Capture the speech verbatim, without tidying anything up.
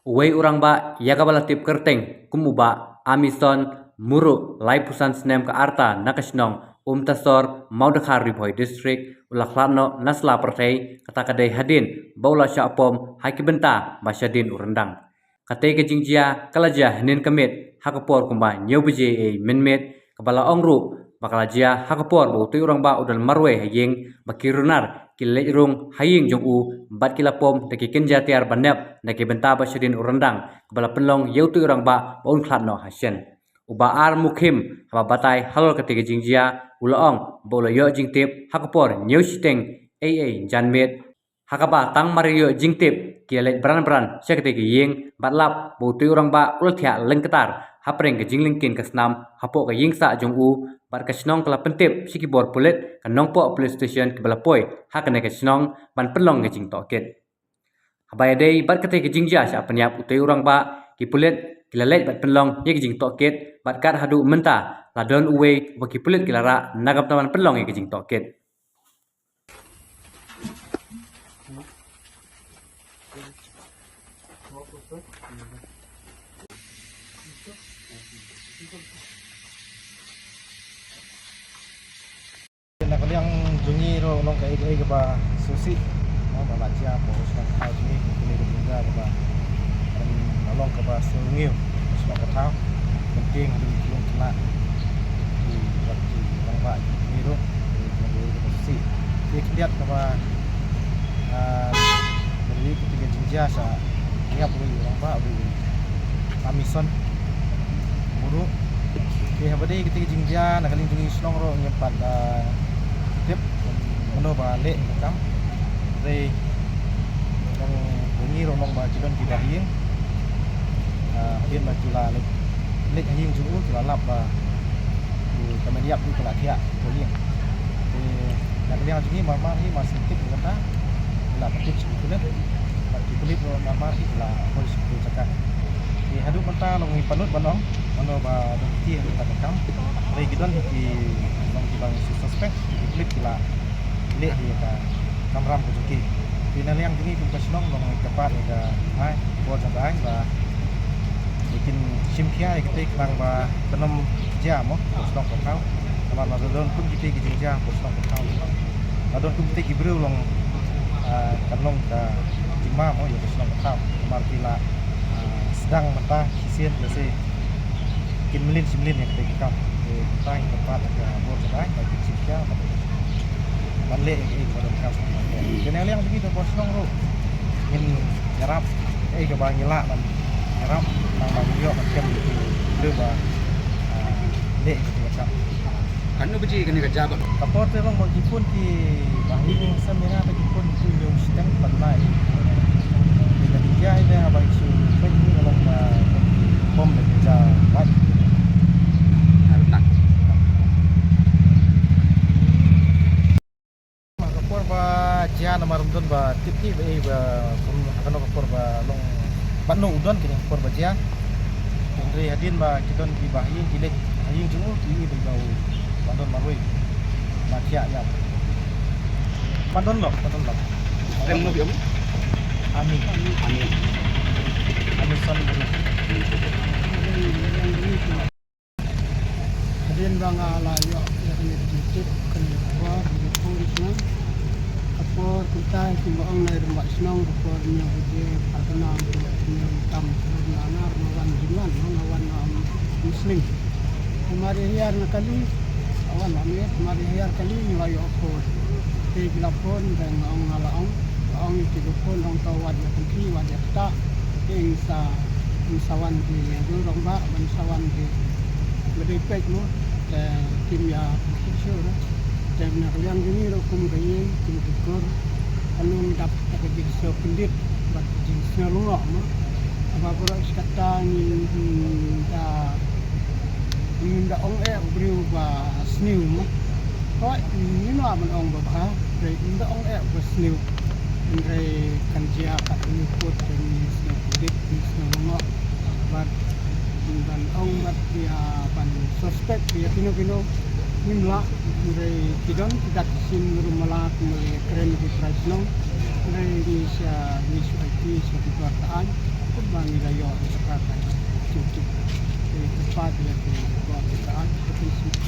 Uwei u rangbah ïa kaba la tip kyrteng kum u Bah Amison Muruk, laiphew san snem ka rta, na ka shnong Umtasor, Mawdakhar, Ri Bhoi District, u la khlad noh na sla pyrthei, kata ka dei hadien ba u la shah pom ha ki bynta ba shadien u ryndang. Katei ka jingjia ka la jia hynnin ka miet ha ka por kumba hynñiew baje ei mynmiet, kaba la ong ruh ba ka la jia ha ka por ba utei u rangbah u don marwei ha ïing, ba ki runar ki la leit rung ha ïing jong u bad ki la pom da ki kynja tiar ba nep na ki bynta ba shadien u ryndang, kaba la pynlong ïa utei u rangbah ba un khlad noh ha shen. U Bah R Mukhim, haba batai halor katei ka jingjia, u la ong ba u la ïoh jingtip ha ka por hynñiew shiteng ei ei janmiet, ha kaba tang mar ïoh jingtip ki la leit bran bran sha katei ka ïing bad lap ba utei u rangbah u la thiah lyngktar hapdeng ka jinglyngkhin ka snam hapoh ka ïing sah jong u, bad ka shnong ka la pyntip sha ki bor pulit ka Nongpoh Police Station kiba la poi ha kane ka shnong ban pynlong ka jingtohkit. Haba ïadei bad katei ka jingjia shah pynïap utei u rangbah, ki pulit ki la leit bad pynlong ïa ka jingtohkit, bad kat haduh mynta la don uwei uba ki pulit ki la rah na ka bynta ban pynlong ïa ka jingtohkit. Na ka liang jong ngi ruh long kaei kaei kaba sngewsih, mo, ba la jia hapoh ka shnong ka thaw jong ngi, kane ka jingjia kaba la long kaba sngewsih ha shnong ka thaw. Kynting haduh ki lum khynnah, ki wat ki rangbah jong ngi ruh, kane ka dei kaba sngewsih. Te khyndiat kaba, ah, ba dei kata ka jingjia shah pynïap uwei u rangbah, uwei u Amison Muruk. Te haba dei kata ka jingjia na ka liang jong ngi shnong ruh ngim pat, ah, tip mano ba leh ïa ka kam. Hynrei long jong ngi ruh long ba ki don ki bahïing. Ah, hadien ba ki la leit, leit ha ïing jong u ki la lap ba u ka met ïap u ka la thiah hapoh ïing. Te na ka liang jong ngi mar mar hi mar sngewtip ïa kata, ngi la pyntip sha ki pulit, bad ki pulit ruh mar mar hi ki la poi sha ki jaka. Te haduh mynta long ngim pat nud ban ong mano ba don kti ha kata ka kam. Hynrei ki don hi ki long kiba ngi suspect, ki pulit ki la leh ïa ka kamram ka jong ki. Te na liang jong ngi kum ka shnong long ngi kyrpad ïa ka, ai, bor jong ka aiñ ba kin shim khia ïa kata khnang ba kan ym jia mo ha ka shnong ka thaw. Namar lada don kum kitei ki jingjia ha ka shnong ka thaw, lada don kum kitei ki briew long, ah, kan long ka jingma mo ïa ka shnong ka thaw. Namar ki la, ah, sdang mynta shisien lehse kin mlien shi mlien ïa kata ka kam. Te kumta ngi kyrpad ïa ka bor jong ka aiñ ba kin shim khia ban leh ïa kaei kaba donkam. Te na liang jong ngi ka bor shnong ruh ngin ïarap kaei kaba ngi lah ban ïarap, khnang ba ngin ïoh ban kem ïa ki briew ba, ah, leh ïa kata ka kam. Katno baje kane ka jia ba? Ka por te long ba ki phone ki bahïing, sa mynta ki phone ki ïoh shiteng pat lai. Te ka jia ïa haba ki shu peit ni ka long ba bom da ka jia wait. Ka por ba jia namar ym don ba tip hi ba ei ba kum ha kano ka por ba long ba no u don kane ka por ba jia. Hynrei hadien ba ki don ki bahïing ki leit ha ïing jong u ki ïohi ba u ba don marwei ba thiah ïap. Ba don lok, ba don lok. Em no biang? Ami. Ami. Ami son. Hadien ba nga la ïoh ïa kane ka jingtip, kane ka khubor, kane ka phone shnong. Ka por kumta kumba ong na i rangbah shnong, ka por hynñiew baje, phra khyndai, hynñiew tam, hynñiew nar, nga wan jingwan, nga wan, um, Muslim. Te mar ïa hiar na kali, nga wan ma miet, mar ïa hiar kali, nga la ïoh phone. Te ki la phone, te nga ong nga la ong, nga ong ïa ki ba phone, ong to wat ïa pynki, wat ïa ktah. Te ngin sa, ngin sa wan ki, ki rangbah, ban sa wan ki, ba dei peit mo, te kim ïa pynki shuh. Te na ka liang jong ngi ruh kum ka ïing, kum ki kur, ka long dap ka jingsngew kyndit bad ka jingsngew lyngngoh mo. Haba baroh shi katta ngin, ngin da, ngin da ong eh u briew ba sniew mo. Hooid, ngim lah ban ong ba bha, hynrei ngin da ong eh ba sniew. Hynrei kan jia kat une u pud, kan sniew kyndit, kan sniew lyngngoh. Bad ban ong bad ïa ban suspect ïa kino kino ngim lah, hynrei ki don ki dak shisien ruh mala kumba la kren ki trai shnong. Hynrei ngi sha, ngi shu aiti sha ki bor ka aiñ. Kumba ngi la ïoh ïa kata ka jingkit. Te kyrpad ïa ki, ïa ki, ka an ka jingkit.